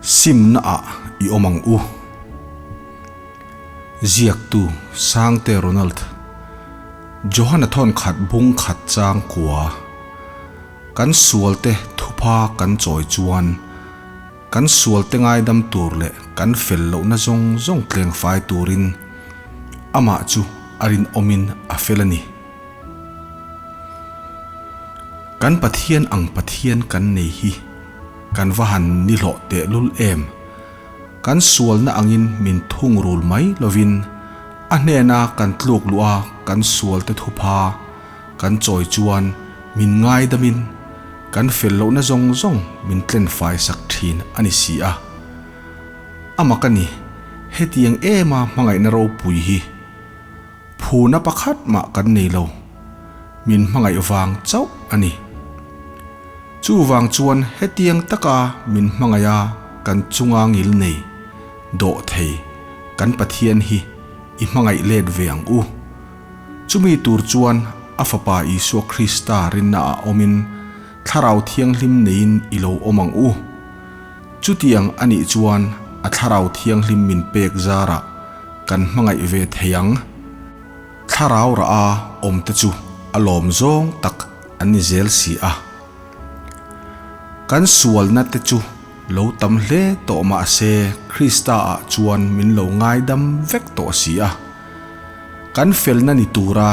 Simna ah i awm ang u. Ziaktu Sangte Ronald Johana thawn khat bung khat chang kua kan sualte thupha kan chawi chuan kan sualte ngaidam tur leh kan fel lohna zawng zawng tleng fai turin amah chu a rinawmin a fel a ni. Kan Pathian ang Pathian kan nei hi kan va han nihlawh tehlul em? Kan sualna angin min thungrul mai lovin a hnena kan tluk luh a kan sualte thupha kan chawi chuan min ngaidamin kan fel lohna zawng zawng min tlenfai sak thin a ni si a. A mak a ni, hetiang ema hmangaihna ropui hi. Phuna pakhat mah kan nei lo, min hmangaih vang chauh a ni. Chuvang chuan hetiang taka min hmangaih a kan chunga ngil nei, dawh thei, kan Pathian hi i hmangaih let ve ang u. Chumi tur chuan a Fapa Isua Krista rinna ah awmin Thlarau Thianghlim neiin i lo awm ang u. Chutiang a nih chuan a Thlarau Thianghlim min pek zarah kan hmangaih ve thei ang. Thlarau rah a awm te chu a lawm zawng tak an ni zel si a. Kan sualna te chu lo tam hle tawh mah se Krista ah chuan min lo ngaidam vek tawh si a. Kan felna ni tura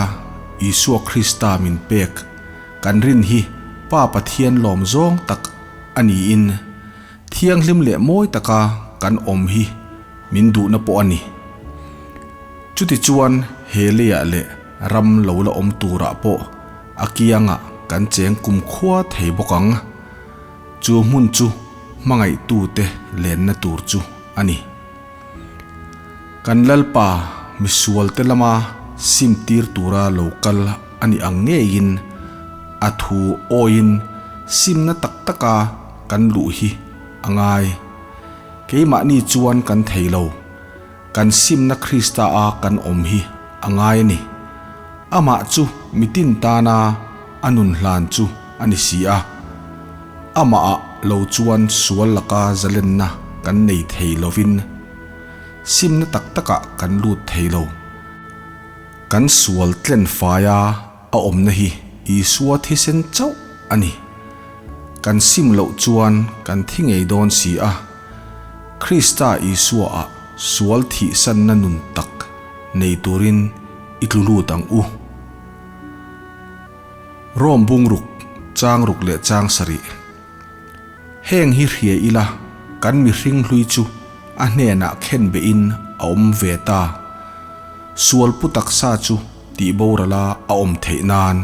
Isua Krista min pek kan rin hi Pa Pathian lawm zawng tak a niin thianghlim leh mawi taka kan awm hi min duhna pawh a ni. Chutichuan he leiah leh ram lo la awm turah pawh a kiangah kan cheng kumkhua thei bawk ang. Chu hmun chu hmangaihtute lenna tur chu a ni. Kan Lalpa misualte lama simtir tura lo kal a ni ang ngeiin a thu awiin simna tak taka kan luh hi a ngai. Keimahni chuan kan thei lo. Kan simna Krista a kan awm hi a ngai a ni. Amah chu mitin tana a nun hlan chu a ni si a. Amah ah lo chuan sual laka zalenna kan nei thei lovin simna tak takah kan lut thei lo. Kan sual tlen faia a awmna hi Isua thisen chauh a ni. Kan sim loh chuan kan thi ngei dawn si a. Krista Isua ah sual thihsanna nun tak nei turin i tlu lut ang u. Rom bungruk, changruk leh changsarih. Heng hi hria ila kan mihring hlui chu a hnenah khen behin a awm ve ta. Sual pu taksa chu tih borala a awm theih nan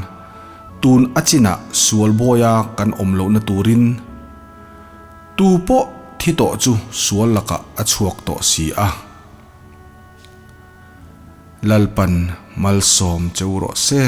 tun a chinah sual bawia kan awm lohna turin tu pawh thi tawh chu sual lakah a chhuak tawh si a. Lalpan malsawm che u rawh se.